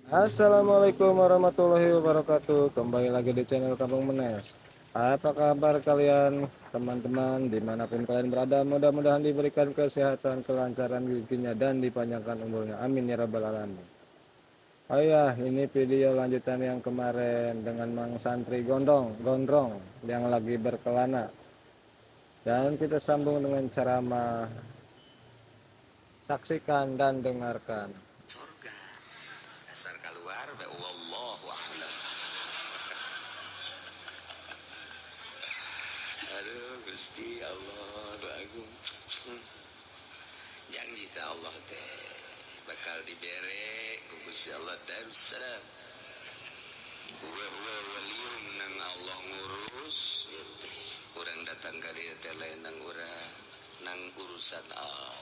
Assalamualaikum warahmatullahi wabarakatuh. Kembali lagi di channel Kampung Menes. Apa kabar kalian teman-teman dimanapun kalian berada? Mudah-mudahan diberikan kesehatan, kelancaran rezekinya, dan dipanjangkan umurnya. Amin ya rabbal alamin. Oh ya, ini video lanjutan yang kemarin dengan Mang Santri Gondrong yang lagi berkelana. Dan kita sambung dengan ceramah. Saksikan dan dengarkan. Surga asar keluar wallahu a'lam. Aduh Gusti Allah agung. Janji ta Allah teh bakal dibere ku Gusti Allah Darussalam. Wa huwa waliyum nang Allah ngurus ieu teh. Urang datang ka dieu teh lain nang urang nang urusan Allah.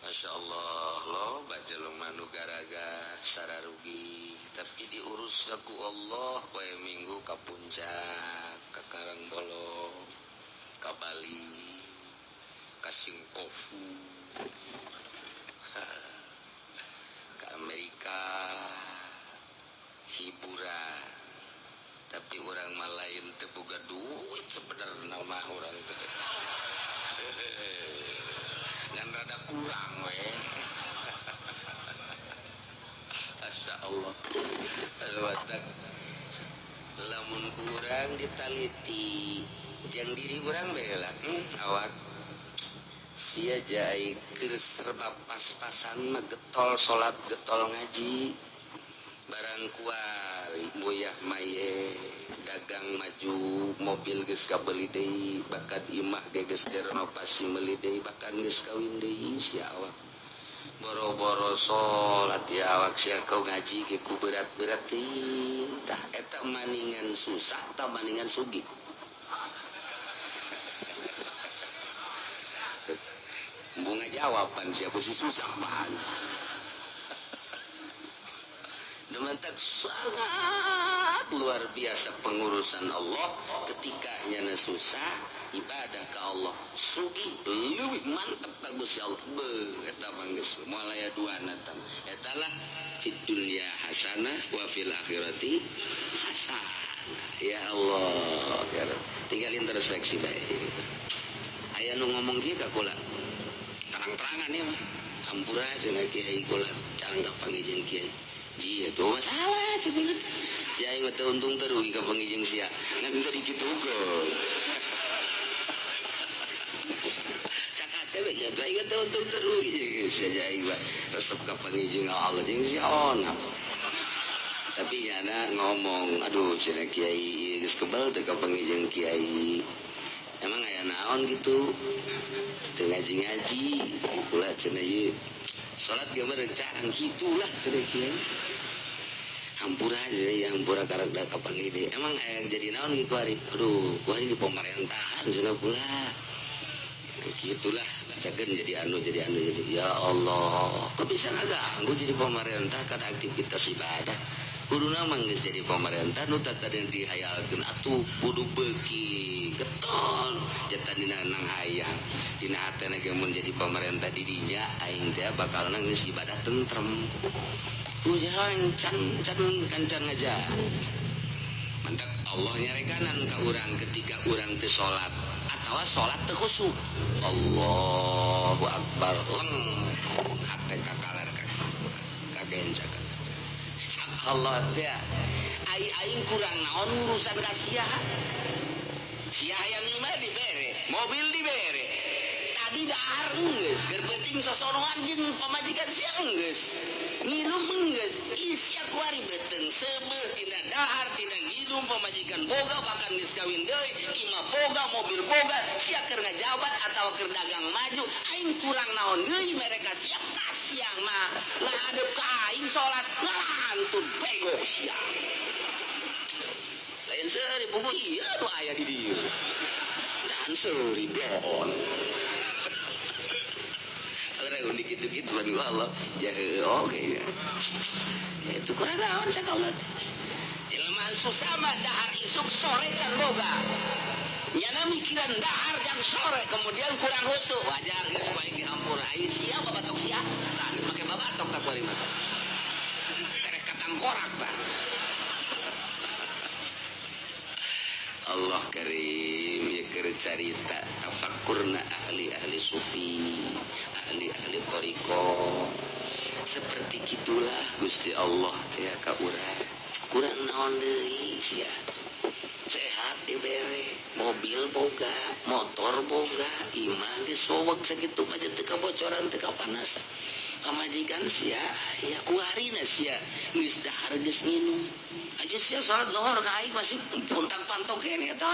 Masya Allah lo baca manu garaga secara rugi tapi diurus aku Allah poe minggu ka puncak ka Karangbolong ka Bali ka Singkofu ka Amerika hiburan tapi orang mah lain teu boga duit sebenarnya mah urang teh ngan rada kurang we. Masya Allah. Alwatak lamun kurang ditaliti jang diri urang bae lah. Awak sia jai keur serba pas-pasan mah getol salat getol ngaji barang kuari moyah maye dagang maju mobil geus kabeli deui bahkan imah ge geus direnovasi meuli deui bahkan geus kawin deui sia awak boro-boro salat ya awak sia kau ngaji ge ku berat-berat teuing tah eta maningan susah tah maningan sugih. Bunga jawaban sia beusi susah bahan. Mantap sangat luar biasa pengurusan Allah ketika nyana susah ibadah ke Allah sugih leuwih mantap ka Gusti Allah beuh eta mah geus moal aya duana tah eta lah fid dunya hasanah wa fil akhirati hasanah. Ya Allah ya Rabb, tinggal introspeksi bae. Aya nu ngomong kieu ka kula terang-terangan ieu mah hampura cenah kiai kula carang ka pangijeng kiai. Jia tuh masalah sebenarnya. Jai mah teu untung teu rugi ka pangijeng sia. Ngan teu dikitukeun. Cakate we ya aing teu untung teu rugi sia jai mah resep ka pangijeng Allah jeung sia onap. Tapi nyana ngomong, aduh cenah kiai geus kebal teu ka pangijeng kiai. Emang aya naon gitu? Teu ngaji-ngaji, kula cenah ieu. Salat ge merencang gitulah cenah kiai. Hampura aja ya hampura karek da ka pangide. Emang aya jadi naon ge kuari? Aduh, kuari di pemerintahan cenah kula. Gitulah cageun jadi anu jadi anu jadi. Ya Allah, kok bisa ngaganggu jadi pemerintah kan aktivitas ibadah. Kuduna mah geus jadi pemerintah nu tadi dihayalkeun atuh kudu beuki getol jatan dina nang hayang dina hatena ge mun jadi pemerintah di dinya aing teh bakalna geus ibadah tentrem. Hujan can can kancan aja. Mantap Allah nyarekanan ka urang ketika urang teu salat atawa salat teu khusyuk. Allahu akbar leng hate kakaler kagencakan. Allah teh ai aing kurang naon urusan ka sia. Sia hayang imah dibere, mobil dibere. Tadi dahar geus, keur penting sosonoan jeung pamajikan sia geus. Nginum geus, sia kuari beuteung seubeuh tina dahar tina nginum pamajikan boga bahkan geus kawin deui, imah boga, mobil boga, sia keur ngajabat atawa keur dagang maju, aing kurang naon deui mereka sia kasiang mah ngadep ka aing salat ngalantun bego sia. Lain seuri buku ieu nu aya di dieu. Dan seuri bohon. Orang dikit-dikit Allah jahe oke ya. Itu kurang naon sakola. Jelema susah mah dahar isuk sore can boga. Nyana mikiran dahar jang sore kemudian kurang khusyuk wajar geus bae dihampura. Ai sia babatok sia tah geus make babatok tak kuari mata. tangkorak tah. Allah karim ya keur carita tafakurna ahli-ahli sufi, ahli-ahli thariqah. Seperti gitulah Gusti Allah teh ka urang. Kurang naon deui sia. Sehat dibere, mobil boga, motor boga, imah geus weweg sakitu mah teu kabocoran teu kapanasan. Pamajikan sia, ya kuarina sia, geus dahar geus nginum. Aja sia salat lohor ka aing masih puntang pantok keneh eta.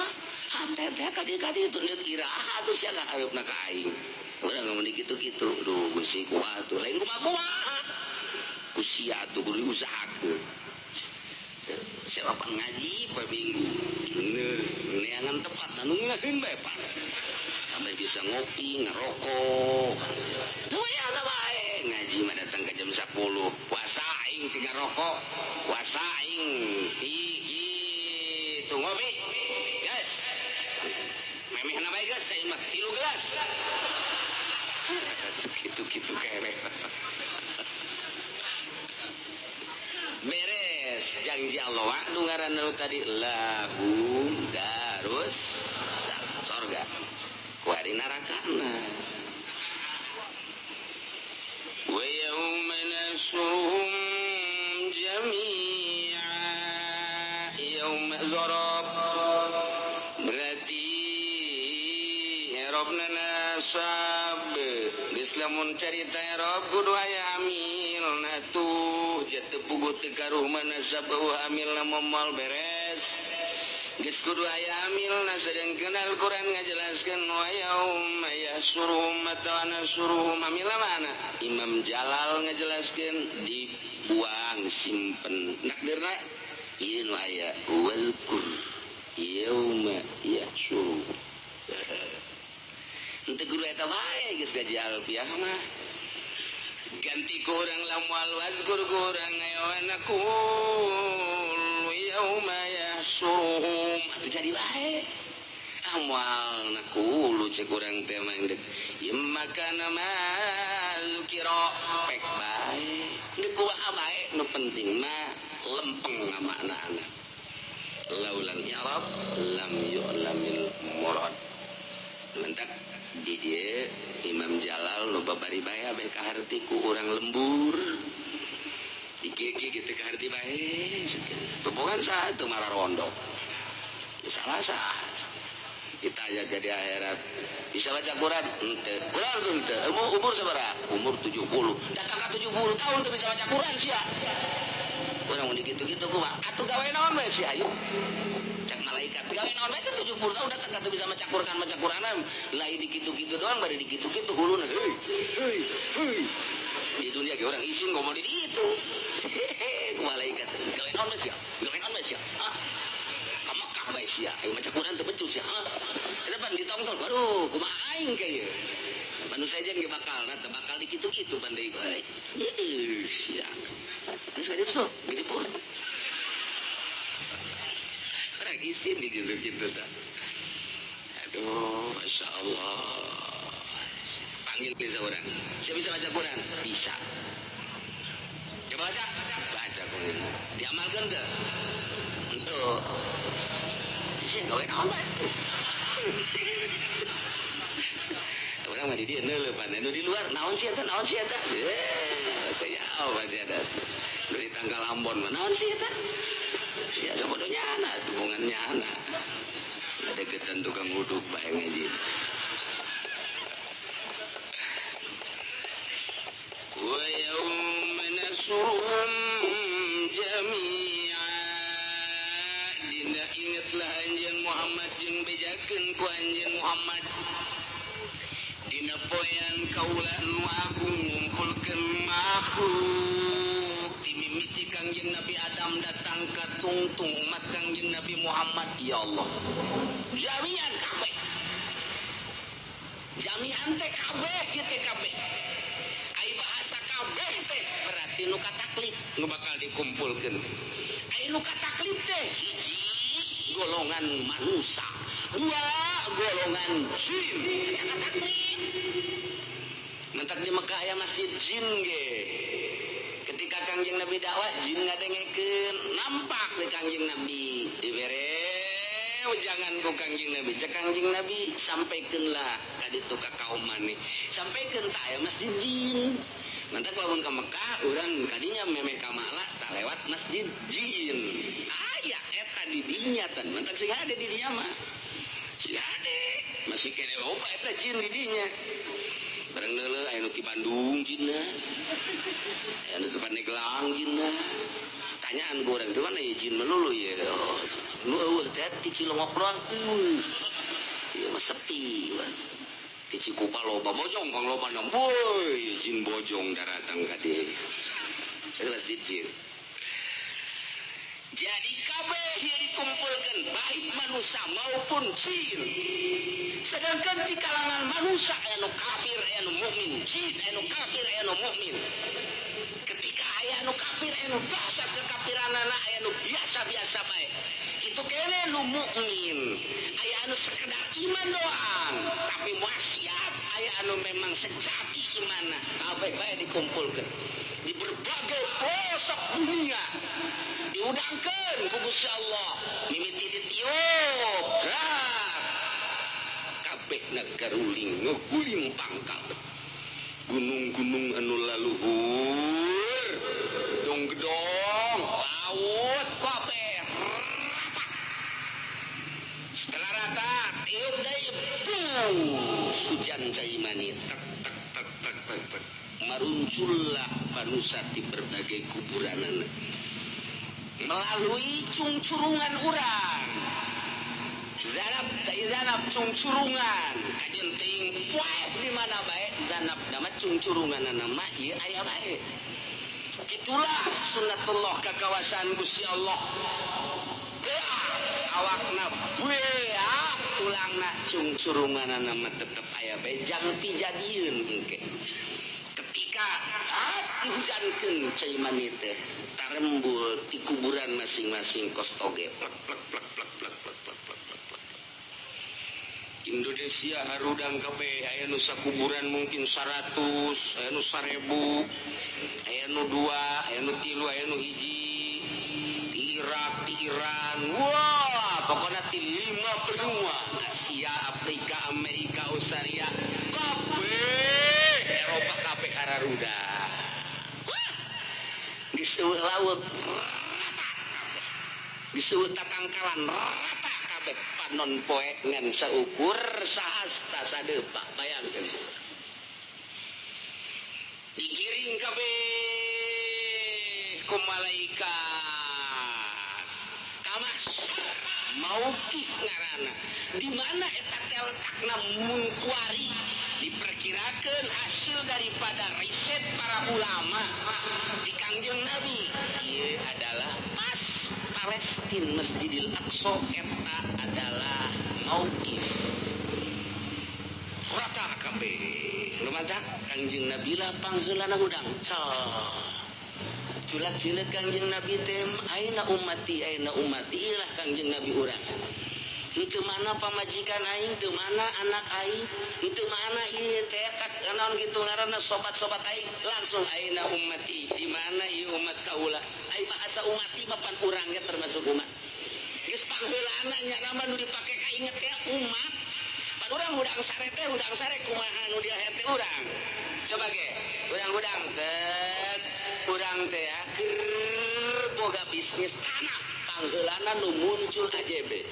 Hate teh ka dieu teu iraha atuh sia ka hareupna ka aing. Urang ngomong kitu-kitu, duh Gusti kumaha atuh, lain kumaha-kumaha. Ku sia atuh kudu diusahakeun. Siapa ngaji per minggu neangan tempat anu ngeunaheun bae pan sampai bisa ngopi ngerokok tuh ya lah bae ngaji mah datang ke jam 10 puasa aing tinggal rokok puasa aing ti gitu ngopi guys memehna bae guys saya mah 3 gelas gitu-gitu kene beres janji Allah nu ngaranna tadi lahum darus sorga ku hari narakana wa yauma nasuhum jami'a yauma zarab berarti erobna nasab geus lamun carita erob kudu aya amil tuh jatuh puguh teu karuh nasab eueuh amilna moal beres geus kudu aya amilna sedengkeun Al-Qur'an ngajelaskeun wa yauma yahsyuruhum atawa nasuruhum amilna mana Imam Jalal ngajelaskeun dibuang simpen nakdirna ieu nu aya wazkur yauma yahsyuruhum henteu kudu eta bae geus gaji alfiah mah ganti kurang lamual wazkur kurang ayo anakul yauma yahsyuruhum atuh jadi bae amual nakulu cek urang teh mah deuk ieu makana ma zukira pek bae deuk kumaha bae nu penting mah lempeng ngamaknaana laulan i'rab lam yu'lamil murad mentak di dia Imam Jalal nu babari bae abeh kaharti ku urang lembur iki gitu kaharti bae tupungan saha teu mararondo salah sah ditanya ke di akhirat bisa baca Quran henteu Quran henteu umur sabaraha umur 70 datang ka 70 tahun teu bisa baca Quran sia urang mun dikitu-kitu kumaha atuh gawe naon bae sia ayo cek malaikat gawe naon bae teh 70 tahun datang ka teu bisa maca Quran maca Quranan lain dikitu-kitu doang bari dikitu-kitu huluna heuy heuy heuy di dunia ge urang isin ngomong di ditu ku malaikat gawe naon bae sia gawe naon bae sia ah ka Mekah bae sia ayo maca Quran teu becus sia ah eta pan ditongton waduh kumaha aing ka ieu manusia jeung ge bakalna teu bakal dikitu-kitu pan deui heuh sia geus ka ditu gede pur orang isin di gitu-gitu tak. Aduh, Masya Allah. Panggil bisa orang. Siapa bisa baca Quran? Bisa. Coba baca. Baca Quran. Diamalkan ke? Untuk. Sih gawe naon bae tuh. Orang mah di dieu neuleuh pan. Nu di luar naon sih eta? Naon sih eta? Teh apa dia ada tuh. Nu di tanggal Ambon mah naon sih eta? Ya sabodonya anak, tubungannya anak. Ada getan tukang uduk bae ngaji. Wa yauma nasuruhum jami'a dina ingatlah anjeun Muhammad jeung bejakeun ku anjeun Muhammad dina poean kaula nu agung ngumpulkeun makhluk dimimiti Kangjeng Nabi Adam datang ka tungtung umat Kangjeng Nabi Muhammad ya Allah jami'an kabeh jami'an teh kabeh ieu teh kabeh ai bahasa kabeh teh berarti nu kataklif nu bakal dikumpulkeun teh ai nu kataklif teh hiji golongan manusia dua golongan jin kataklif mentak di Mekah aya masjid jin ge ketika Kangjeng Nabi dakwah jin ngadengekeun nampak di Kangjeng Nabi dibere jangan ku Kangjeng Nabi cek Kangjeng Nabi sampaikeunlah ka ditu ka kaum maneh sampaikeun tah aya masjid jin mantak lamun ka Mekah urang kadinya memeh ka Maklah tah lewat masjid jin aya eta di dinya tan mantak sing hade di dinya mah sing hade masih kene loba eta jin di dinya bareng leuleuh aya nu ti Bandung jinna aya nu ti Pandeglang jinna tanyaan ku urang teh mana jin melulu ye nu eueuh teh ti Cilongok doang eueuh ieu mah sepi ti Cikupa loba bojong pang loba boy jin bojong daratang ka dieu masjid jin. Jadi kabeh ieu dikumpulkeun baik manusia maupun jin. Sedangkan di kalangan manusia anu kafir anu mukmin, jin anu kafir anu mukmin. Ketika aya anu kafir anu bahasa kekafiranana aya anu biasa-biasa bae. Kitu kene nu mukmin, aya anu sekedar iman doang, tapi wasiat aya anu memang sejati imanna. Kabeh bae dikumpulkeun di berbagai pelosok dunia. Diudangkeun ku Gusti Allah, mimiti ditiup, kabeh nagaruling ngeguling pangkal gunung-gunung anu laluhur dong-gedong laut kabeh rata. Setelah rata tiup deui hujan cai mani tek tek tek tek tek tek maruncullah manusia di berbagai kuburanana melalui cungcurungan urang zanab zanab cungcurungan kajen teuing poe di mana bae zanab nama cungcurungan nama ieu aya bae. Itulah sunatullah kakawasan Gusti Allah. Bea awakna bea tulangna cungcurungan nama tetep aya bae jang pijadieun engke. Ketika dihujankeun cai mani teh tarembul di kuburan masing-masing kos toge plek plek plek plek plek plek plek plek plek. Indonesia harudang kabeh aya nu sakuburan mungkin 100, aya nu 1000, aya nu 2, aya nu 3, aya nu 1. Di Irak, di Iran, wah pokoknya di 5 benua, Asia, Afrika, Amerika, Australia, kabeh Eropa kabeh hararuda. Di seueuh laut rata kabeh, di seueuh tatangkalan rata kabeh panon poe ngan saukur sahasta sadepa. Bayangkeun digiring kabeh ku malaikat ka mahsyar mauqif ngaranna di mana eta teh letakna mungkuari diperkirakan hasil daripada riset para ulama di Kangjeng Nabi ieu adalah pas Palestina Masjidil Aqsa eta adalah mauqif rata kabeh lumantak Kangjeng Nabi lah pangheulana hudang culak-culak Kangjeng Nabi teh aina ummati ilah Kangjeng Nabi urang henteu mana pamajikan aing, henteu mana anak aing, henteu mana ieu teh naon kitu ngaranna sobat-sobat aing, langsung aina ummati, di mana ieu umat kaula? Ai bahasa ummati mah pan urang ge termasuk umat. Geus pangheulana nya nama nu dipake kainget teh umat. Pan urang hudang sare teh hudang sare kumaha nu diahet teh urang. Coba ge, urang-hudang teh urang teh ya keur boga bisnis tanah, pangheulana nu muncul AJB.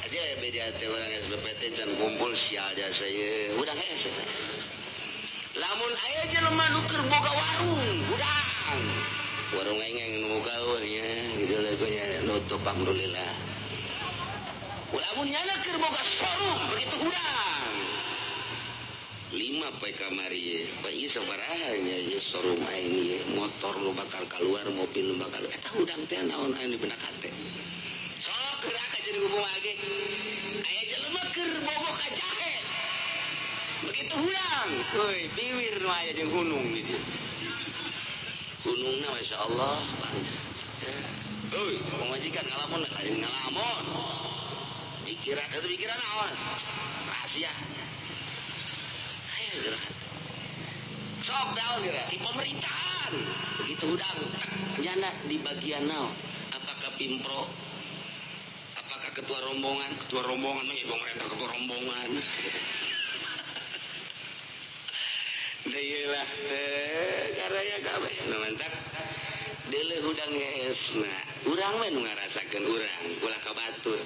Aja beda teh orang SBPT can kumpul sial jasa ye hudang hese lamun aya jelema nu keur boga warung hudang warung aing nu muka nya gitu lah nya nutup alhamdulillah lamun nyana keur boga showroom begitu hudang 5 poe kamari ye poe ieu sabaraha nya ieu showroom aing ye motor nu bakal keluar mobil nu bakal eta hudang teh naon anu dina hate sok gerak jadi ngomong lagi aya jelema keur bogoh ka jahe begitu hudang euy biwir nu aya jeung gunung di dieu gunungna masyaallah euy pamajikan ngalamun lain ngalamun pikiran eta pikiran naon rahasia ayo gerak sok daun gerak di pemerintahan Makan begitu hudang nyana di bagian naon? Apakah pimpro? Apakah ketua rombongan? Ketua rombongan mah pemerintah ketua rombongan. Deui lah teh karaya kabeh nu mantak deuleuh hudang heesna. Urang we nu ngarasakeun urang ulah ka batur.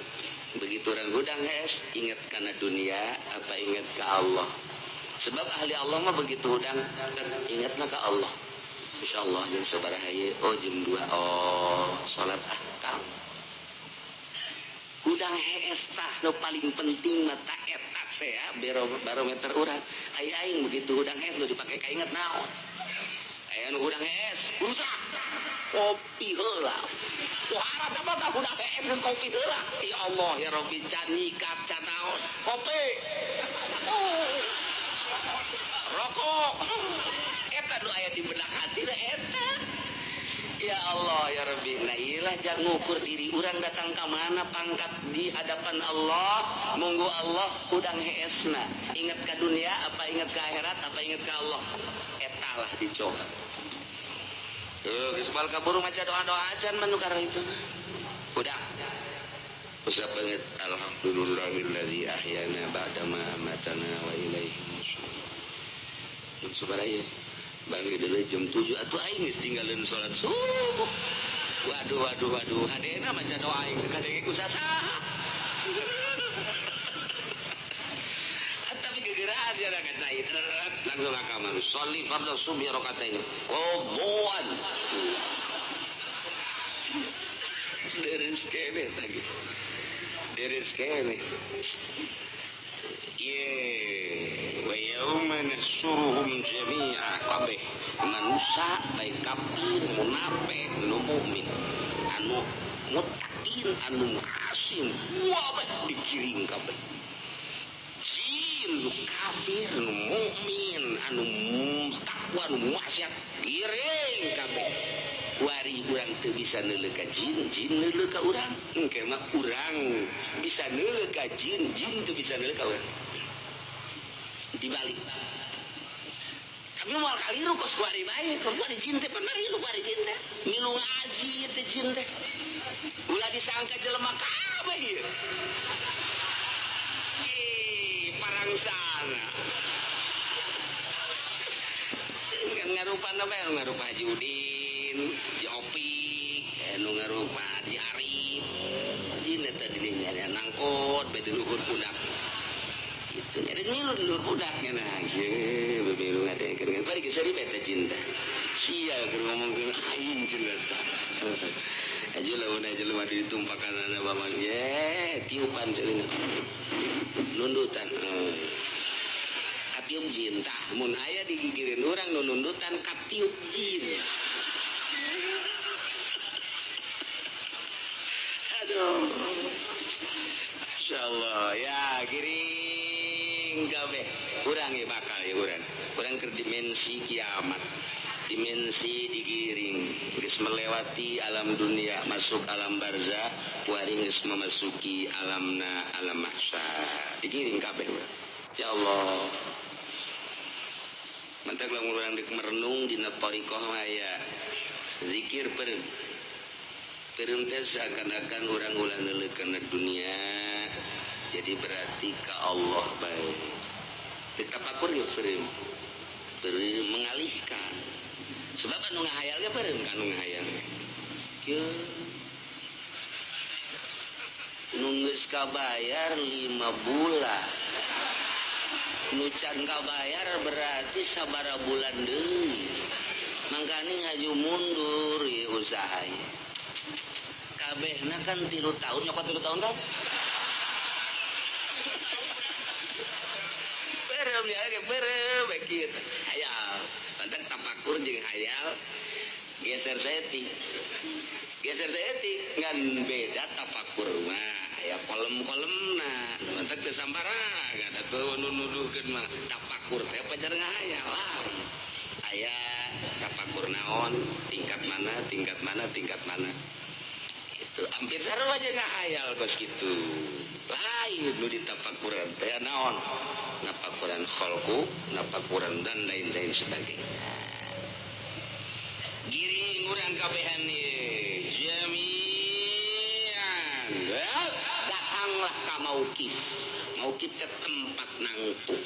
Begitu urang hudang hees inget kana dunia apa inget ka Allah. Sebab ahli Allah mah begitu hudang ingetna ka Allah. Insyaallah jam sabaraha ieu? Oh jam 2. Oh salat ah kang. Hudang hees tah nu paling penting mah ta eta teh ya barometer urang. Ai aing begitu hudang hees nu dipake kainget naon? Aya nu hudang hees rusak kopi heula. Wah, apa tah hudang hees geus kopi heula. Ya Allah ya Rabbi can nyikat can naon? Kopi. Rokok. Eta nu aya di benak hati eta. Ya Allah ya Rabbi. Nah iyalah jangan ngukur diri urang datang ka mana pangkat di hadapan Allah, munggu Allah hudang heesna. Ingat ka dunia apa ingat ka akhirat apa ingat ka Allah. Etalah dicoba. Geus bal kaburu maca doa-doa acan manukar itu. Hudang. Usah banget alhamdulillahilladzi ahyana ba'da ma amatana wa ilaihi nusyur. Jam sabaraha ieu? Bangga dulu jam 7 atuh aing geus tinggalin salat subuh. Waduh waduh waduh, hadena maca doa aing teu kadenge ku sasaha. Tapi gegeraan jana ka cai langsung ka kamar. Sholli fardhu subhi rakaatain. Qadhaan. Deres kene tadi. Deres kene. Ye, wa yauma nahsyuruhum jami'a kabeh manusia baik kafir munafik nu mukmin anu muttaqin anu asim wabeh digiring kabeh jin nu kafir nu mukmin anu takwa nu maksiat giring kabeh wari urang teu bisa neuleuh ka jin, jin neuleuh ka urang engke mah urang bisa neuleuh ka jin, jin teu bisa neuleuh ka urang dibalik. Tapi moal kaliru kos kuari bae, kos kuari jin teh panarilu kuari jin teh. Milu ngaji teh jin teh. Ulah disangka jelema kabeh ieu. Ih, parangsana. Ngarupana bae ngarupa Haji Udin, Haji Opik, nu ngarupa Haji Arif. Jin eta di dinya nangkot bae di luhur pundak. Itu nyari milu di luhur pundaknya nah ye milu ngadekeun kan bari geus beta cinta sia keur ngomongkeun aing cenah tah aja lamun aja jelema ditumpakan ana bamang ye tiupan cenah nundutan katiup jin tah mun aya digigireun urang nu nundutan katiup jin. Aduh insyaallah ya giring kabeh urang ya bakal ya urang urang ke dimensi kiamat dimensi digiring geus melewati alam dunia masuk alam barzah kuari geus memasuki alamna alam mahsyar digiring kabeh urang ya Allah mantak lamun urang dek merenung dina thariqah aya zikir peureum peureum teh seakan-akan urang ulah neuleuh kana dunia. Jadi berarti ke Allah baik. Ditapakur ge peureum. Peureum mengalihkan. Sebab anu ngahayal ge peureum ka anu ngahayal. Kieu. Nu geus kabayar 5 bulan. Nu can kabayar berarti sabaraha bulan deui. Mangkane ngaju mundur ieu usaha ieu. Kabehna kan 3 tahun, nyokot 3 tahun kan? Berem ya, berem kieu. Hayal. Pantan tapakur jeung hayal geser saeutik. Geser saeutik ngan beda tapakur mah aya kolem-kolemna. Mantak teu sambarangan atuh nu nuduhkeun mah tapakur teh pajar ngahayal lah. Aya tapakur naon, tingkat mana, tingkat mana, tingkat mana. Itu hampir sarua aja ngahayal kos kitu. Lain nu ditapakuran teh naon? Napakuran kholku, napakuran dan lain-lain sebagainya. urang kabehan ieu jami'an. Datanglah ka mauqif. Mauqif ke tempat nangtung.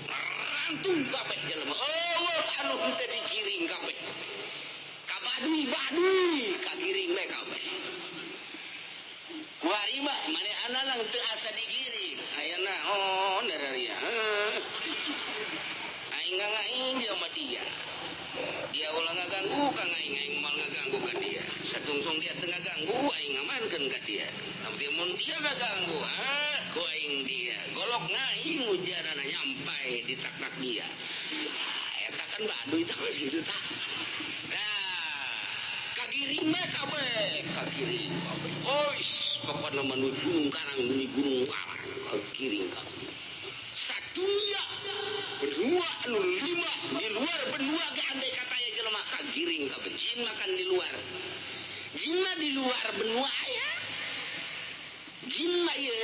Rantung kabeh jelema. Eueuh anu henteu digiring kabeh. Ka baduy-baduy kagiring we kabeh. Kuari mah manehna lang teu asa digiring. Hayana oh dararia. Aing ngaing dia mah dia. Dia ulah ngaganggu ka aing, aing moal ngaganggu ka dia. Satungsung dia teu ngaganggu, aing ngamankeun ka dia. Tapi mun dia ngaganggu, ah ku aing dia. Golok ngaing ujarana nyampai di taknak dia. Eta kan baduy tah geus kitu tah. Nah, kagiring mah kabeh, kagiring kabeh. Ois, pokona mah nu gunung karang, nu gunung karang, kagiring kabeh. Satunya benua anu lima di luar benua ge andai kata aya jelema kagiring kabeh. Jin makan di luar. Jin mah di luar benua aya. Jin mah ieu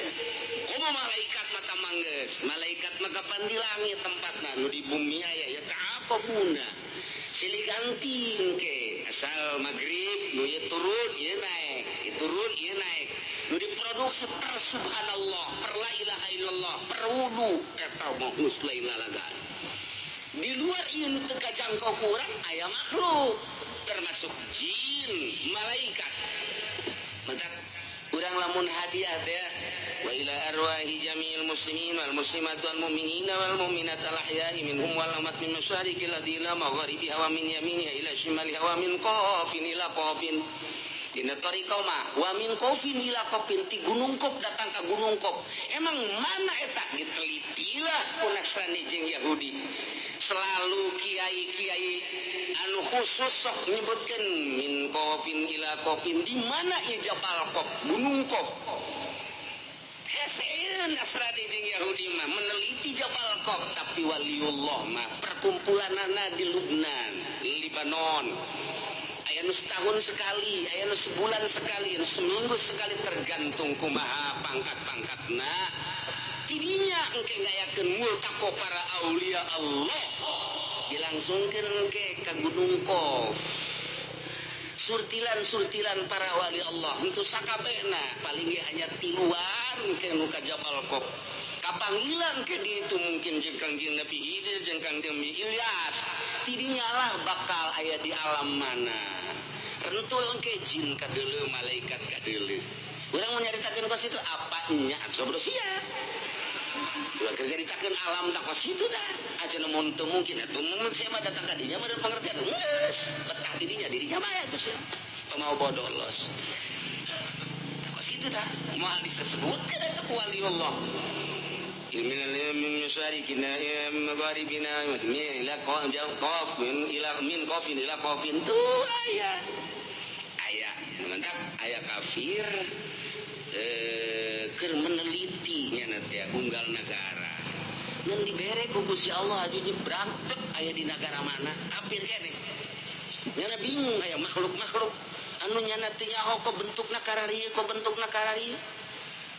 komo malaikat mah tamanggeus. Malaikat mah kapan di langit tempatna, nu di bumi aya ya tah bunda. Silih ganti engke asal magrib nu ieu turun ieu naek, ieu turun ieu naek. Nu diproduksi per subhanallah, per la ilaha illallah, per wudu eta mah geus lain lalagan. Di luar ieu nu teu kajangkau ku urang aya makhluk termasuk jin, malaikat. Mantap urang lamun hadiah teh wa ila arwahi jami'il muslimin wal muslimat wal mu'minina wal mu'minat al ahya'i minhum wal amwat min masyariqil ardi ila magharibiha wa min yaminiha ila shimaliha wa min qafin ila qafin. Dina tariqah mah wa min qafin ila qafin, ti gunung Qaf datang ka gunung Qaf. Emang mana eta ditelitilah ku Nasrani jeung Yahudi. Selalu kiai-kiai anu khusus sok nyebutkeun min qafin ila qafin, di mana ieu Jabal Qaf, gunung Qaf. Heseun Nasrani jeung Yahudi mah meneliti Jabal Qaf, tapi waliullah mah perkumpulanana di Lubnan, Libanon. Aya nu setahun sekali, aya nu sebulan sekali, anu seminggu sekali, tergantung kumaha pangkat-pangkatna. Tidinya engke ngayakeun multaqo para aulia Allah, dilangsungkeun engke ka Gunung Qaf. Surtilan-surtilan para wali Allah untuk sakabehna paling ge hanya tiluan ke nu ka Jabal Qaf. Kapanggilan ke di itu mungkin jeung Kangjeng Nabi Khidir jeung Kangjeng Nabi Ilyas. Tidinya lah bakal aya di alam mana. Rentul engke jin kadeuleu, malaikat kadeuleu. Urang mau nyaritakeun kos itu apa nya atuh sia. Urang keur nyaritakeun alam tak kos kitu tah. Aja mun teu mungkin atuh mun sia mah datang ka dinya mah pengertian geus betah dirinya, dirinya bae atuh sia. Pamau bodolos. Tak kos kitu tah. Moal disebutkeun atuh ku waliullah. Min al-min syarikina magharibina min ila qaf min ila min qafin ila qafin tuh aya. Aya mantap aya kafir keur meneliti nya teh unggal nagara. Ngan dibere ku Gusti Allah aju nyebrang tek aya di nagara mana kafir keneh. Nyana bingung aya makhluk-makhluk anu nyana teu nyaho ko bentukna kararieu ko bentukna kararieu.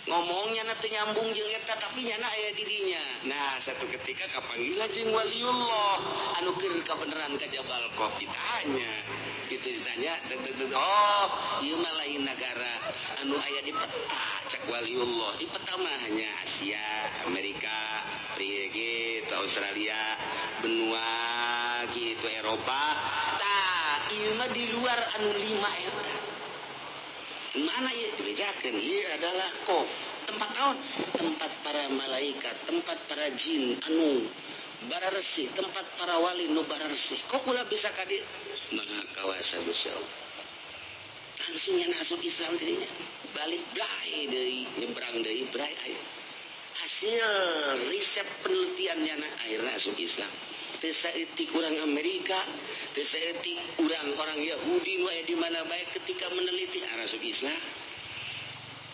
Ngomongnya na teu nyambung jeung eta tapi nyana aya di dinya. Nah, satu ketika kapanggila jeung waliullah anu keur kabeneran ka Jabal Qaf ditanya. Itu ditanya, oh, ieu mah lain nagara anu aya di peta cak waliullah. Di peta mah hanya Asia, Amerika, priye gitu, Australia, benua gitu, Eropa. Tah, ieu mah di luar anu lima eta. Mana ieu dibejakeun? Ieu adalah Qaf, tempat naon? Tempat para malaikat, tempat para jin anu bararesih, tempat para wali nu bararesih. Kok ulah bisa ka dieu? Maha kawasa Gusti Allah. Langsung nya asup Islam dirinya. Balik brai deui, nyebrang deui brai aya. Hasil riset penelitiannya na akhirna asup Islam. Teu saeutik urang Amerika, teu saeutik urang orang Yahudi nu aya di mana bae ketika meneliti asup Islam.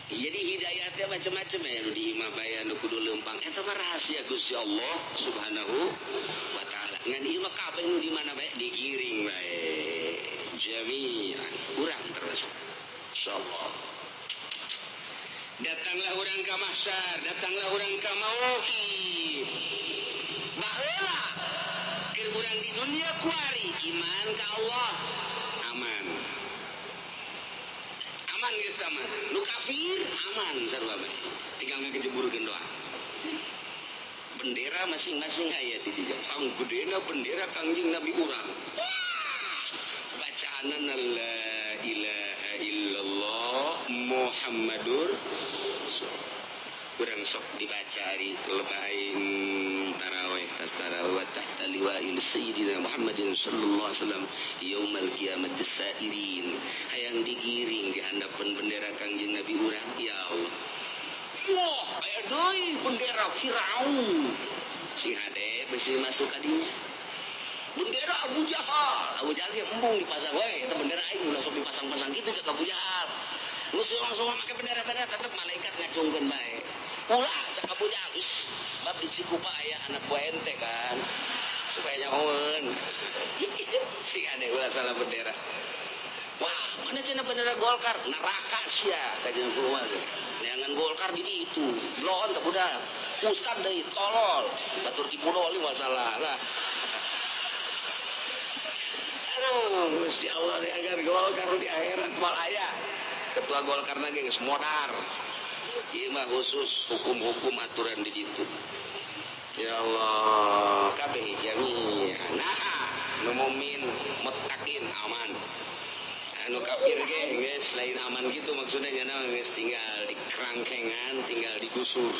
Jadi hidayahnya macam-macam ya, nu di imah bae nu kudu leumpang. Eta mah rahasia Gusti Allah Subhanahu wa taala. Ngan ieu mah kabeh nu di mana bae digiring bae. Jami'an urang terus. Insyaallah. Datanglah urang ka mahsyar, datanglah urang ka mauqif. Baheula keur urang di dunia kuari iman ka Allah, aman. Aman geus tah mah. Nu kafir aman sarua bae. Tinggal ngagejeburkeun doa. Bendera masing-masing aya di dieu. Panggedena bendera Kangjeng Nabi urang. Bacaanan la ilaha illallah Muhammadur Rasulullah. Kurang sok dibaca hari lebay tarawih tas tarawih tahta liwa'il sayyidina Muhammadin sallallahu alaihi wasallam yaumal qiyamati sairin. Hayang digiring di handapeun bendera Kangjeng Nabi urang, ya Allah. Wah, aya deui bendera Firaun. Sing hade besi masuk ka dinya. Bendera Abu Jahal. Abu Jahal ge embung dipasang we, eta bendera aing ulah sok dipasang-pasang kitu cek Abu Jahal. Geus langsung make bendera-bendera tetep malaikat ngacungkeun bae. Ulah cek Abu Jahal, bab di Cikupa aya anak buah ente kan. Supaya nyahoeun. Sing ade ulah salah bendera. Wah, mana cenah bendera Golkar? Neraka sia kajian kumaha ge. Neangan Golkar di ditu. Belon teh budak. Ustad deui tolol. Batur tipu doli masalah lah. Aduh, Gusti Allah agar Golkar di akhirat mal aya. Ketua Golkar lagi geus modar. Ieu mah khusus hukum-hukum aturan di ditu. Ya Allah, kabeh jami'an. Nah, nu mukmin muttaqin aman. Anu kafir ge geus lain aman gitu maksudnya nya geus tinggal di kerangkengan, tinggal digusur.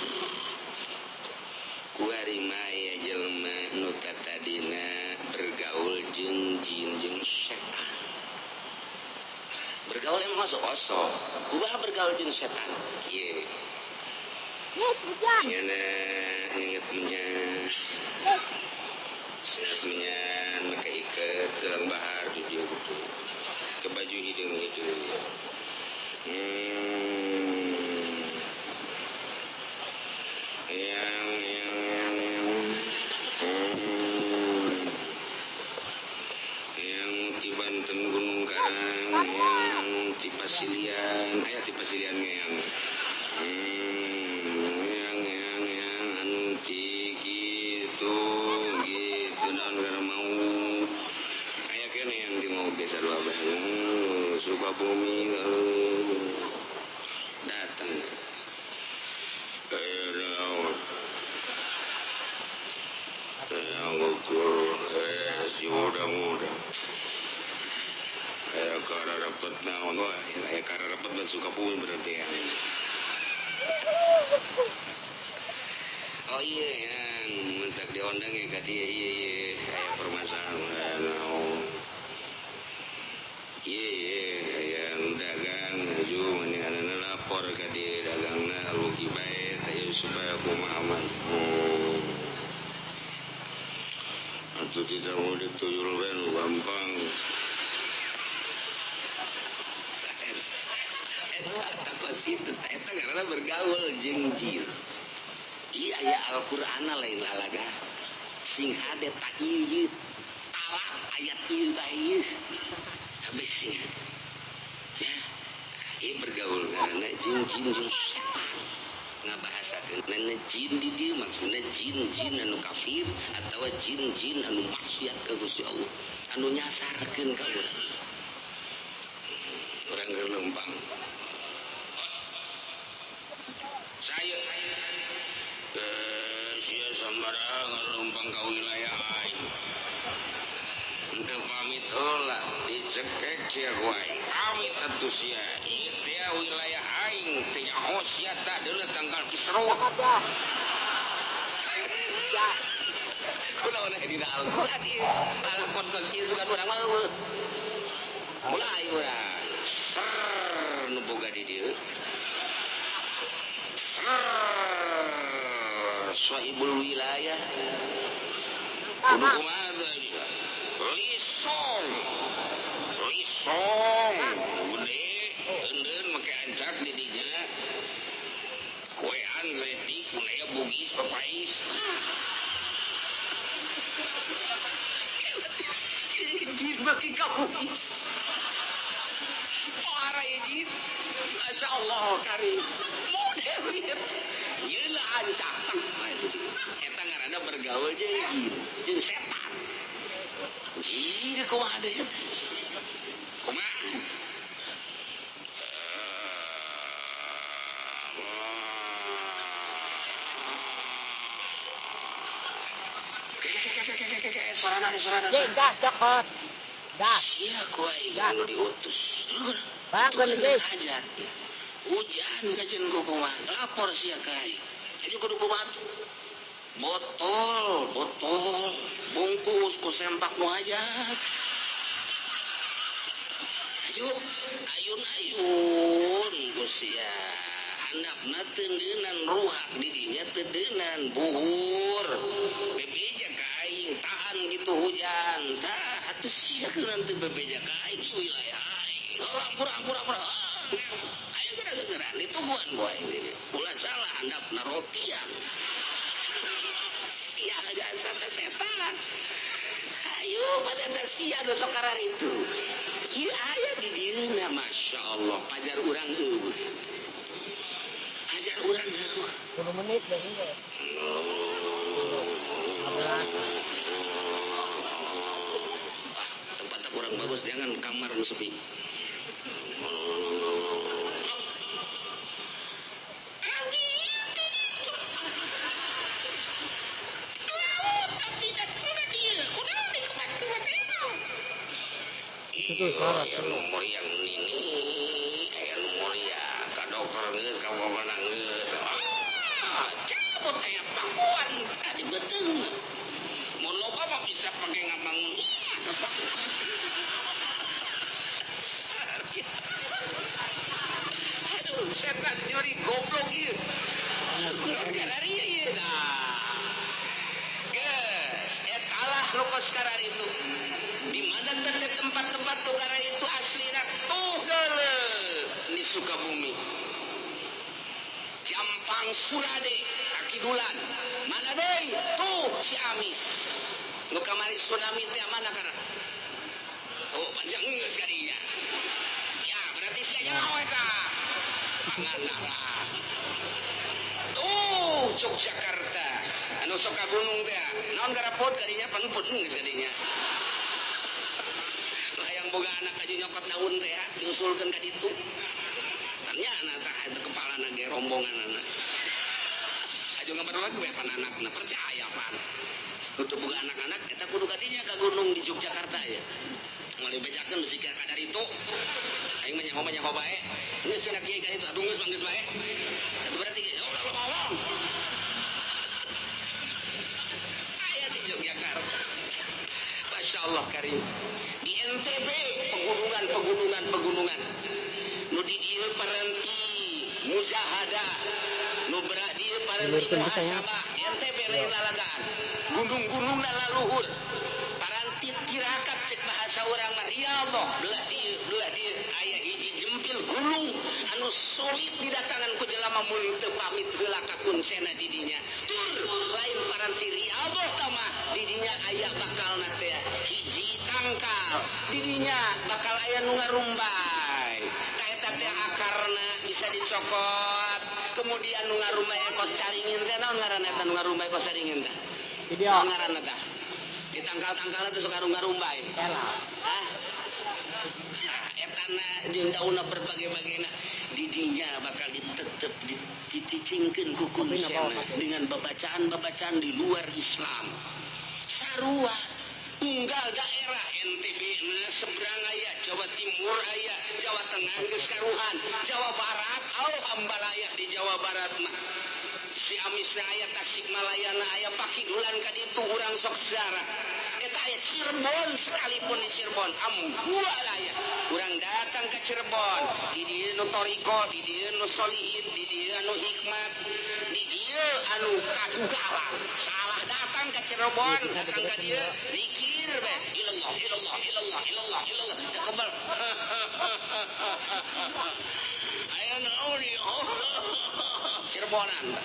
Kuari maya jelema nu tatadina bergaul jeung jin jeung setan. Bergaul emang masuk kosong. Kumaha bergaul jeung setan? Ieu. Yes, hujan. Nyana inget menyan. Yes. Sinat menyan make iket gelang bahar di dieu gitu. Ke baju hideung hideung. Yang di Banten Gunung Karang, yang di Pasilian, aya di Pasilian yang anu di gitu gitu naon gara mau aya keneh yang di mau biasa dua bae Sukabumi datang si muda-muda kayak karena dapat naon wah kayak karena dapat Sukabumi berarti ya. Oh iya yang mentak diundang ya ka dia iya iya kayak permasalahan naon iya iya yang dagang maju mendingan lapor ka dia dagangna rugi bae teh supaya kumaha aman. Atau tidak mau dituyul kan gampang. Eta pas kitu eta karena bergaul jeung jin. Ieu aya Al-Qur'an lain lalaga. Sing hade ta ieu talak ayat ieu bae ieu. Kabeh sing hade. Ya, ieu bergaul karena jeung jin jeung setan. Ngabahasakeun jin di dieu maksudna jin-jin anu kafir atawa jin-jin anu maksiat ka Gusti Allah, anu nyasarkeun ka urang. Urang keur lempang. Saya sia sambarang lempang ka wilayah aing. Henteu pamit heula dicekek sia ku aing. Pamit atuh sia. Ieu teh wilayah aing teh nyaho sia tah deuleu tanggal kisro. Kunaon aya dina Al-Qur'an ieu? Lalakon kos ieu sugan urang mah eueuh. Mulai urang. Ser nu boga di dieu. Ser sahibul wilayah. Kudu kumaha teh? Lisong. Lisong. Gede, eundeun make ancak di dinya. Koean setik mulai bugis papais. Jin bagi kabugis. Parah ya jin. Masya Allah karim. Model lihat. Yelah ancak tang. Eta ngaranna bergaul jeung jin, jeung setan. Jin kumaha deui eta? sorana sorana. Gas cokot. Gas. Sia ku aing anu diutus. Bangkeun geus. Hajat. Hujan kajen ku kumaha. Lapor sia ka aing. Jadi kudu kumaha. Botol, botol, bungkus ku sempak nu hajat. Ayo, ayun-ayun ku sia. Handapna teu ruhak didinya teu deunan buhur. Bebeja ka aing tahan gitu hujan. Tah atuh sia keun teu bebeja ka aing wilayah aing. Pura-pura. Ayo geura-geura dituguan ku aing dieu. Ulah salah handapna rotian. Sia jasa teh setan. Ayo pada teh sia nu sok kararitu. Ieu aya di dieuna masyaallah pajar urang eueuh. Pajar urang eueuh. 10 menit deui ge. Tempatnya kurang bagus, jangan kamar nu sepi. Itu syarat aya nu muriang nini, aya nu muriang ka dokter geus ka babanang geus. Ah, cabut aya pakuan tadi beuteung. Mun loba mah bisa pake ngabangun iya ka pakuan. Aduh, setan nyuri goblok ieu. Kurang karari ieu. Nah. Geus, eta lah nu kos kararitu. Di mana tempat-tempat tukara itu aslina tuh dele di Sukabumi. Jampang Surade Akidulan. Mana deui? Tuh Ciamis. Nu kamari tsunami teh mana kana? Oh, panjang geus kadinya. Ya, berarti sia nyaho eta. Pangandaran. Tuh Yogyakarta. Anu sok ka gunung teh. Naon garapot kadinya pangput geus kadinya. Hayang boga anak aja nyokot daun teh ya, diusulkeun ka ditu. Tanya anak tah eta kepalana ge rombongan anak. Aja ngabaruan we pan anakna percaya pan. Untuk boga anak-anak eta kudu kadinya ka gunung di Yogyakarta ya. Moal bejakeun bisi ka kadar itu. Aing mah nyaho bae. Geus cenah kiai ka ditu atuh geus geus bae. Eta berarti ge ulah ngomong. Aya di Yogyakarta. Masya Allah karim. Di NTB pegunungan. Nu di dieu parenti mujahadah, nu berak dieu parenti muhasabah. NTB lain lalagaan. Gunung-gunungna laluhur. Paranti tirakat cek bahasa urang mah riyadhah, belah dieu aya hiji jempil gunung anu sulit didatangan ku jelema mun teu pamit heula ka kuncena di dinya. Tur lain paranti riyadhah tah mah di dinya aya bakalna teh hiji tangkal, di dinya bakal aya nu ngarumbay. Tah eta teh akarna bisa dicokot. Kemudian nu ngarumbay kos caringin teh naon ngaranna eta nu ngarumbay kos caringin teh? Naon ngaranna tah? Di tangkal-tangkalna teh sok ngarumbay. Hah? Etana jeung daunna berbagai-bagainya di dinya bakal ditetep dicicingkeun ku kunsena dengan babacaan-babacaan di luar Islam. Sarua unggal daerah NTB na seberang aya, Jawa Timur aya, Jawa Tengah geus karuhan, Jawa Barat au ambalaya di Jawa Barat mah. Ciamis na aya, Tasikmalaya na aya, Pakidulan ka ditu urang sok sejarah. Eta aya Cirebon sekalipun di Cirebon ambalaya. Urang datang ke Cirebon, di dieu nu toriko, di dieu nu solihin, di dieu anu hikmat, di dieu anu kadugalan. Salah datang ke Cirebon, datang ka dieu zikir be, ilallah ilallah ilallah ilallah ilallah. Teu kebal. Aya naon ieu? Cirebonan.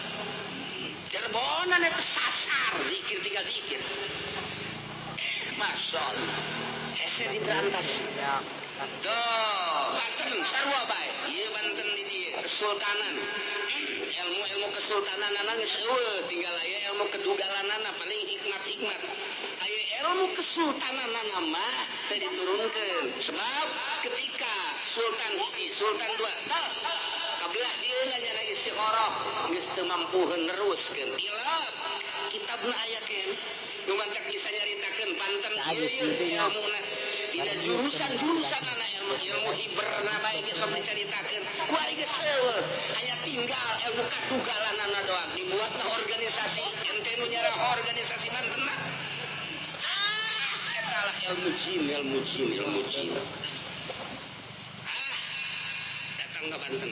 Cirebonan eta sasar zikir tinggal zikir. Masya Allah. Hese diberantas. Duh, Banten sarua bae. Ieu Banten di dieu kesultanan. Ilmu-ilmu kesultananana geus eueuh, tinggal aya ilmu kedugalanana paling hikmat-hikmat. Aya ilmu kesultananana mah teu diturunkeun. Sebab ketika Sultan hiji, Sultan dua, kabelah dieuna nya istikharah geus teu mampu neruskeun. Tilap. Kitabna aya keneh. Nu mantak bisa nyaritakeun Banten ieu ieu ilmuna. Dina jurusan-jurusan anak ilmu ilmu hiberna bae geus sok dicaritakeun. Ku ari geus seueur, hanya tinggal ilmu kadugalanana doang. Dibuatlah organisasi, ente nu nyara organisasi Bantenna. Ah, eta lah ilmu jin, ilmu jin, ilmu jin. Ah, datang ke Banten.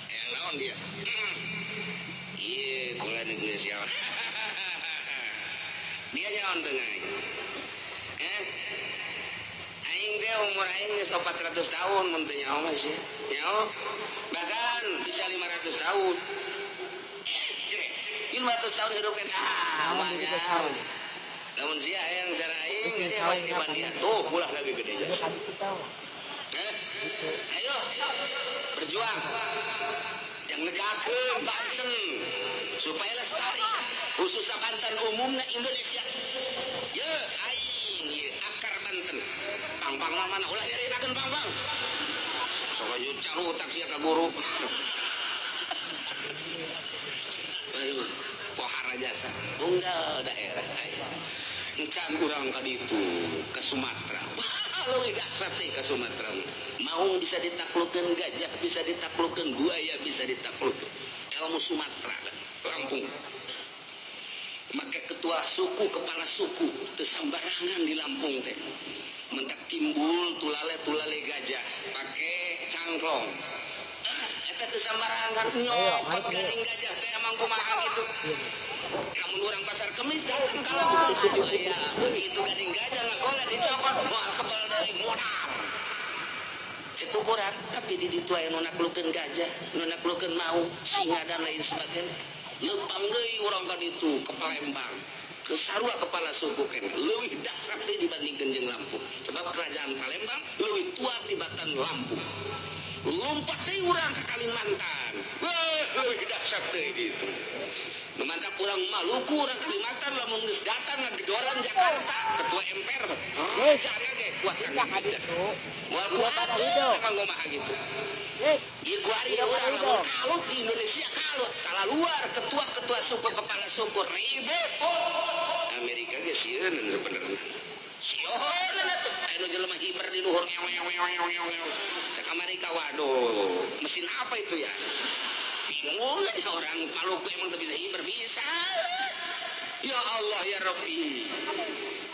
Yang naon dia? Iya, kula negeri siapa? Dia nyaon teu aing. Aing teh umur aing geus 400 tahun mun teu nyaho mah sih. Nyaho? Bahkan bisa 500 tahun. 500 tahun hidup kan ah mah nyaho. Lamun sia hayang cara aing gede paling dibandian. Tuh ulah lagi gede jasa. Ayo berjuang. Yang negakeun Banten supaya lestari khususnya Banten umumnya Indonesia. Ye aing ye akar Banten. Pang-pang mana ulah nyaritakeun pang-pang. Sok aya carutak sia ka guru. Aduh, pohara jasa. Unggal daerah aing. Encan urang ka ditu ke Sumatera. Wah, leuwih dahsyat teh ka Sumatera. Maung bisa ditaklukeun, gajah bisa ditaklukeun, buaya bisa ditaklukeun. Ilmu Sumatera kan, Lampung. Maka ketua suku, kepala suku teu sambarangan di Lampung teh. Mentak timbul tulale-tulale gajah pake cangklong. Eta teu sambarangan nyokot gading gajah teh emang kumaha gitu. Lamun urang pasar Kemis datang ka Lampung, aduh aya begitu gading gajah ngagola dicokot moal kebal deui modar. Cek ukuran tapi di ditu aya nu naklukeun gajah, nu naklukeun maung, singa dan lain sebagainya. Lempang deui urang ka ditu ke Palembang. Ke sarua kepala suku keneh leuwih dahsyat deui dibandingkeun jeung Lampung. Sebab kerajaan Palembang leuwih tua tibatan Lampung. Lompat deui urang ke Kalimantan. Wah, leuwih dahsyat deui ditu. Nu mantak urang Maluku, urang Kalimantan lamun geus datang ngagedoran Jakarta, ketua MPR. Rajana ge kuat kana gitu. Moal kuat emang kumaha gitu. Ieu kuari urang lamun kalut di Indonesia kalut, kala luar ketua-ketua suku kepala suku ribut. Amerika ge sieun sebenarnya. Sieun atuh anu jelema hiber di luhur. Cek Amerika waduh, mesin apa itu ya? Bingung aja orang Maluku emang tuh bisa hiber bisa. Ya Allah ya Rabbi.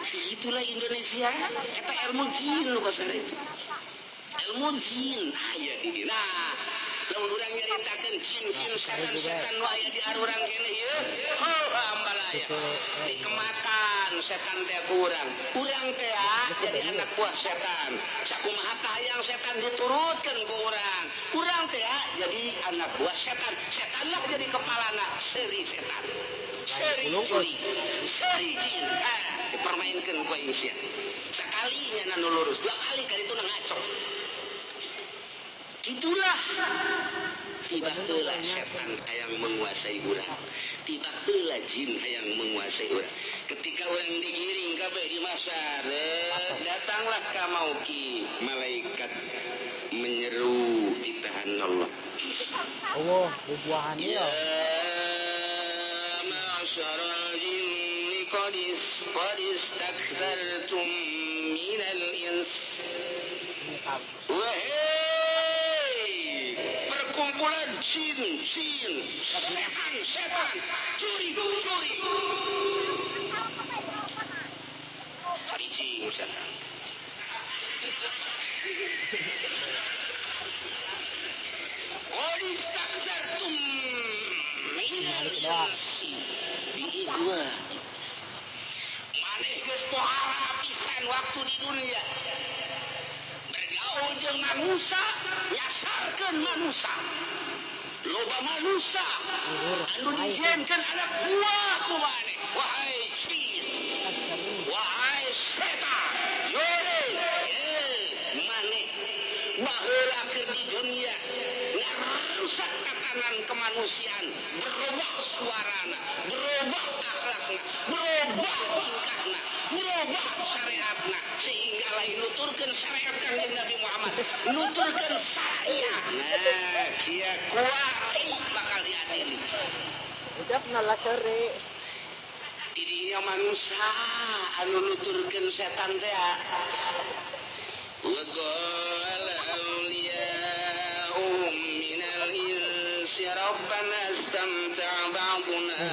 Itulah Indonesia, eta ilmu jin lu kasar itu. Ilmu jin aya di dieu. Nah, lamun urang nyaritakeun jin-jin setan-setan nu aya di arurang keneh ieu, oh ambalaya. Dikematan setan teh ku urang. Urang teh jadi anak buah setan. Sakumaha kahayang setan diturutkeun ku urang. Urang teh jadi anak buah setan. Setanlah jadi kepalana, seuri setan. Seuri juri, seuri jin. Ah, dipermainkeun ku aing sia. Sekalinya nu lurus, dua kali kali itu ngaco. Itulah tiba heula setan hayang menguasai urang, tiba heula jin hayang menguasai urang. Ketika urang digiring kabeh di masar, datanglah ka mauki malaikat menyeru titahan Allah. Allah bubuahan ya ma'syaral jinni qad istakthartum minal ins. Wahai perkumpulan jin, jin, setan, setan, curi, curi. Cari jin, setan. Qad istakthartum minal insi. Di gua. Maneh geus pohara pisan waktu di dunia. Bergaul jeung manusia, nyasarkeun manusia. Loba manusia anu dijieunkeun anak buah ku maneh. Wahai jin, wahai setan, jore, maneh baheula keur di dunia ngarusak tatanan kemanusiaan, berubah suarana, berubah akhlakna, berubah tingkahna, berubah syariatna, sehingga lain nuturkeun syariat Kangjeng Nabi Muhammad, nuturkeun syariat. Nah, sia kuari bakal diadili. Ucapna lah sore. Iya manusia anu nuturkeun setan teh wa qala awliya'uhum minal insi rabbana istamta'a ba'duna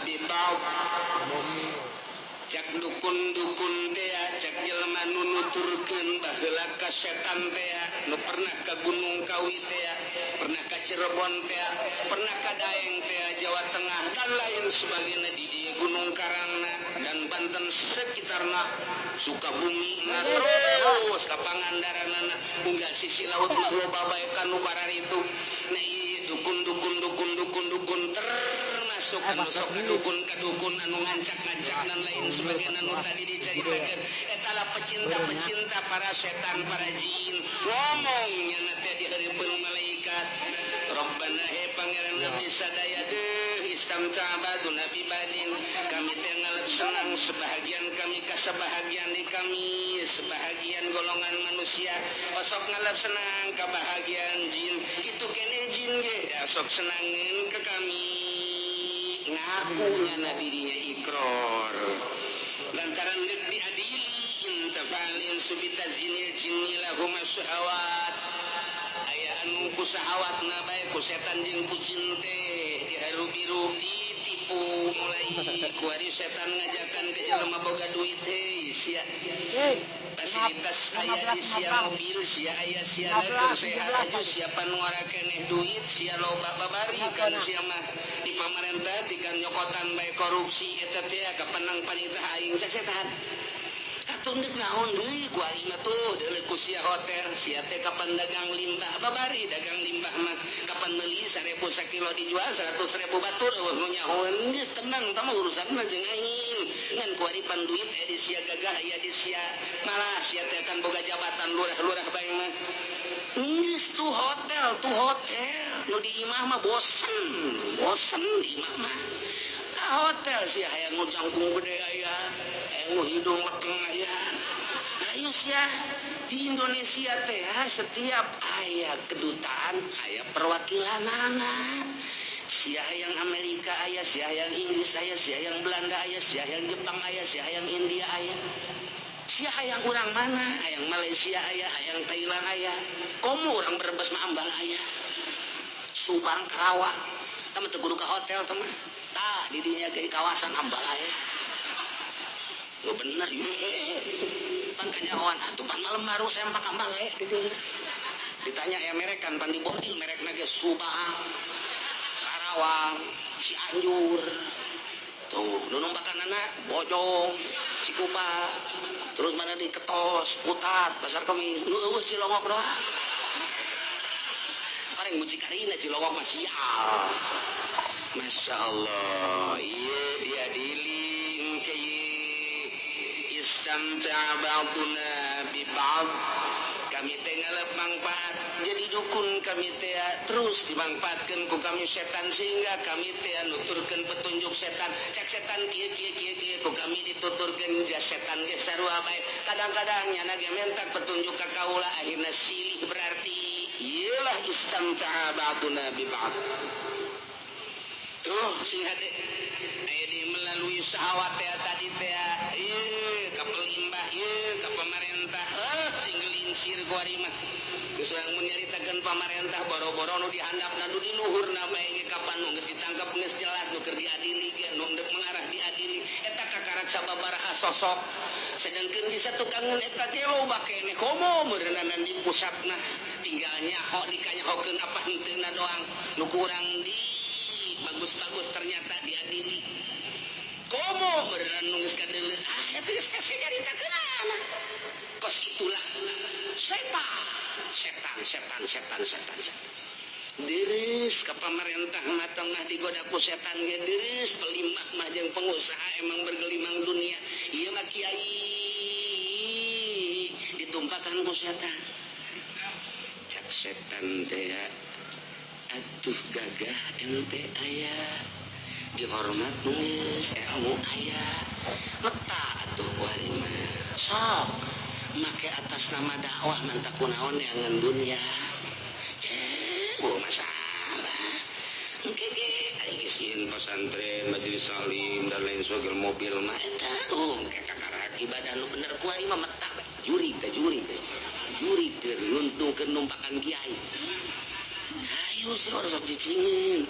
bi ba'd. Cak dukun-dukun teh cak jelema nu nuturkeun baheula ka setan teh nu pernah ka Gunung Kawi teh, pernah ka Cirebon teh, pernah ka Daeng teh Jawa Tengah dan lain sebagainya di Gunung Karangna dan Banten sekitarna, Sukabumi na terus ka Pangandaranana unggal sisi laut mah loba bae ka nu kararitu. Nah ieu dukun-dukun dukun-dukun dukun termasuk anu sok dukun ka dukun anu ngancak-ngancak dan lain sebagainya nu tadi dicaritakeun eta lah pecinta-pecinta para setan para jin ngomong nya teh di hareupeun malaikat. Rabbana he pangeran abdi sadaya deuh istamta baduna bibadin kami teh ngalep senang sebahagian kami ka sebahagian di kami sebahagian golongan manusia osok ngalep senang kabahagiaan jin kitu keneh jin ge sok senangeun ke kami ngaku nyana dirinya ikror lantaran deuk diadili intafal insu bitazinil jinni lahum syahawat aya anu ku syahawatna bae ku setan jeung ku jin teh diharu biru ditipu mulai kuari setan ngajakan ke jelema boga duit heuh sia fasilitas aya di sia mobil sia aya sia keur sehat aju sia panuara keneh duit sia loba babari kan sia mah di pamarentah tikan nyokotan bae korupsi eta teh kapenang panitah aing cek setan atuh deuk naon deui ku aing atuh deuleu ku sia hotel sia teh kapan dagang limbah babari dagang limbah mah kapan meuli 1000 sakilo dijual 100.000 batur eueuh nu nyahoeun geus tenang tah mah urusan mah jeung aing ngan ku ari pan duit aya di sia gagah aya di sia malah sia teh kan boga jabatan lurah-lurah bae mah geus tuh hotel nu di imah mah bosen bosen di imah mah ka hotel sia hayang nu jangkung gede aya hayang nu hidung lekeng aya. Ayo sia di Indonesia teh setiap aya kedutaan aya perwakilanana. Sia yang Amerika aya, sia yang Inggris aya, sia yang Belanda aya, sia yang Jepang aya, sia yang India aya. Sia hayang urang mana? Hayang Malaysia aya, hayang Thailand aya. Komo urang Brebes mah ambal aya. Subang Karawang. Tah mah teu kudu ka hotel tah mah. Tah di dinya ge kawasan ambal aya. Lu bener ye. Pan kanyahoan atuh pan malam baru sempak ambal aya di dinya. Ditanya ya merekan pan di bodil merekna ge Subang, Karawang, Cianjur. Tuh, nu numbakanana Bojong, Cikupa, terus mana di Ketos, Putat, Pasar Kemis, nu eueuh Cilongok doang. Kareng mucikarina Cilongok mah sial. Masya Allah, ieu diadili engke istamta'a ba'duna bi ba'd. Kami teh ngalep mangfaat jadi dukun kami teh terus dimanfaatkeun ku kami setan sehingga kami teh nuturkeun petunjuk setan cek setan kieu kieu kieu kieu ku kami dituturkeun jas setan ge sarua bae kadang-kadang nyana ge mentak petunjuk ka kaula akhirna silih berarti ieu lah istamta'a ba'duna bi ba'd. Tuh sing hade aya di melalui syahwat teh tadi teh ieu ka pelimbah ieu ka pamarentah sing gelincir ku ari mah geus urang mun nyaritakeun pamarentah boro-boro nu dihandapna nu di luhurna bae ge kapan nu geus ditangkep geus jelas nu keur diadili ge nu deuk mengarah diadili eta kakarak sababaraha sosok sedangkeun di satukangeun eta ge loba keneh komo meureunana di pusatna tinggal nyaho dikanyahokeun apa henteuna doang nu kurang di bagus-bagus ternyata diadili komo meureunana nu geus kadeuleu ah eta geus nyaritakeun kos itulah setan setan setan setan setan setan Deres ke pemerintah mah tengah digoda ku setan ge deres pelimah mah jeung pengusaha emang bergelimang dunia ieu mah kiai ditumpakan ku setan cak setan teh atuh gagah ente aya dihormat geus ilmu aya meta atuh ku ari mah sok make atas nama dakwah mantak kunaon neangan dunia. Oh masalah. Engke ge aing Sieun pesantren, majelis salim dan lain sebagainya mobil mah eta tuh kakak ibadah nu bener kuari mah metak jurig teh jurig teh jurig teh nguntungkeun numpakan kiai. Ayo sih ulah sok cicingin,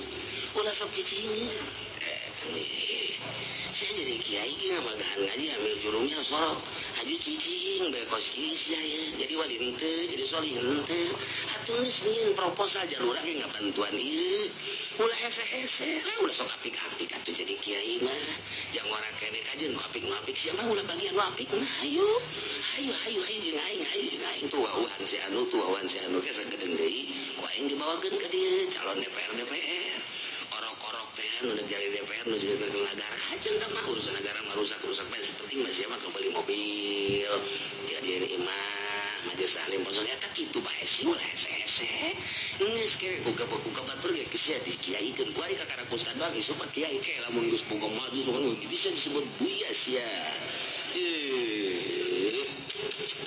ulah sok cicingin. Saya jadi kiai ngamagahan ngaji ambil jurumnya sorok haju cicing bae kos kieu ya jadi wali henteu jadi solih henteu atuh geus nyieun proposal jalur ge ngabantuan ieu ulah hese-hese lah ulah sok apik-apik atuh jadi kiai mah jang ora keneh kajeun nu apik nu apik sia mah ulah bagian nu apik mah ayo ayo ayo ayo jeung aing ayo jeung aing tuawan si anu tuawan si anu ge sagedeung deui ku aing dibawakeun ka dieu calon DPR DPR orok-orok teh nu jadi DPR nu jadi negara aja enggak mah urusan negara mah rusak-rusak bae penting mah sia mah kebeli mobil jadi imah majelis taklim ponsel eta kitu bae sih ulah hese-hese geus kere ku batur ge geus sia dikiaikeun ku ari kakara ustad doang isuk mah kiai ke lamun geus boga majelis bisa disebut buya sia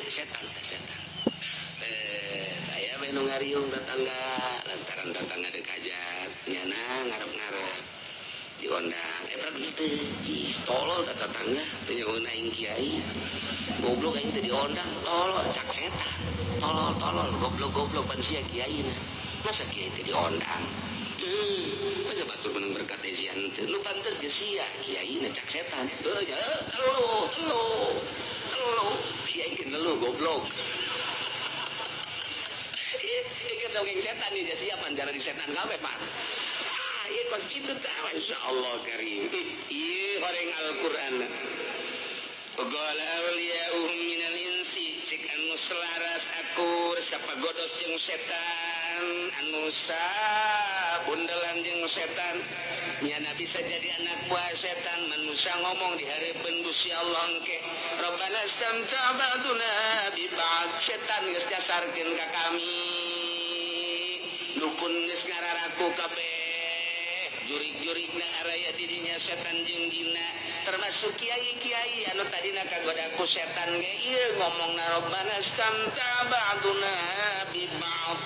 setan setan saya menu ngariung tetangga lantaran tetangga dek hajat nyana ngarep-ngarep diondang berapa teh tolol tetangga teu nyaho aing kiai goblok aing teh diondang tolol cak setan tolol tolol goblok goblok pan sia kiai na masa kiai teh diondang masa batur menang berkat sia teh nu pantes ge sia kiai na cak setan ya telu telu telu kiai ge ngeluh goblok. Ieu dongeng setan ieu siapa cara di setan kabeh Pak. Ah ieu kos kitu tah masyaallah karim. Ieu horeng Al-Qur'an. Qala awliya'uhum minal insi cik anu selaras akur sapagodos jeung setan anu sabundelan jeung setan nyana bisa jadi anak buah setan manusia ngomong di hareupeun Gusti Allah engke Rabbana samta ba'duna bi ba'd setan geus dasarkeun ka kami dukun geus ngararaku kabeh jurig-jurigna araya dirinya setan jeung jina termasuk kiai-kiai anu tadina kagoda ku setan ge ieu ngomongna Rabbana samta ba'duna bi ba'd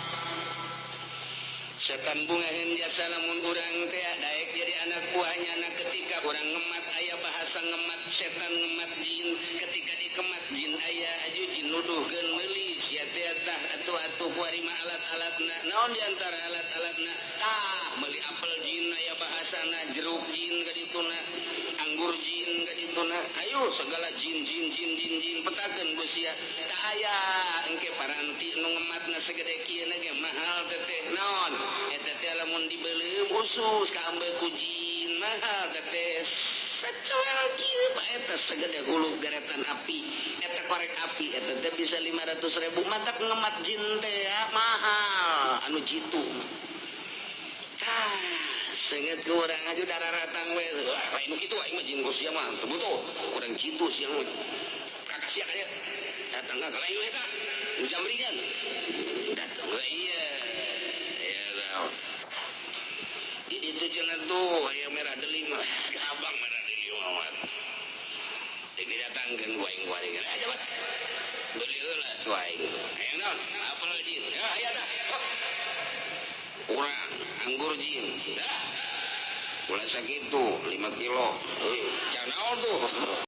setan bungaheun jasa lamun urang teh daek jadi anak buahnya anak ketika urang ngemat aya bahasa ngemat setan ngemat jin ketika dikemat jin aya aju jin nuduhkeun meuli sia teh tah atuh-atuh kuari mah alat-alatna naon di antara alat-alatna tah meuli apel jin aya bahasana jeruk jin ka dituna anggur jin ka dituna ayo segala jin jin jin jin jin petakeun ku sia tah aya engke paranti nu ngematna segede kieu ge mahal teteh naon eta teh lamun dibeuleum usus kaambe ku jin mahal teteh sacoel kieu pak eta segede hulu garetan api eta korek api eta teh bisa 500.000 matak ngemat jin teh ya mahal anu jitu tah senget ku urang aja darah ratang we wah lain nu kitu aing mah jin ku sia mah teu butuh urang jitu sia mah kakak sia kaya datang ka lain eta nu jamringan datang iya itu cenah tuh aya merah delima abang merah delima mah ini datangkeun ku aing kuari ah coba beli heula tuh aing hayang naon apel jin ya aya tah urang anggur jin dah ulah sakitu 5 kilo euy jangan naon tuh.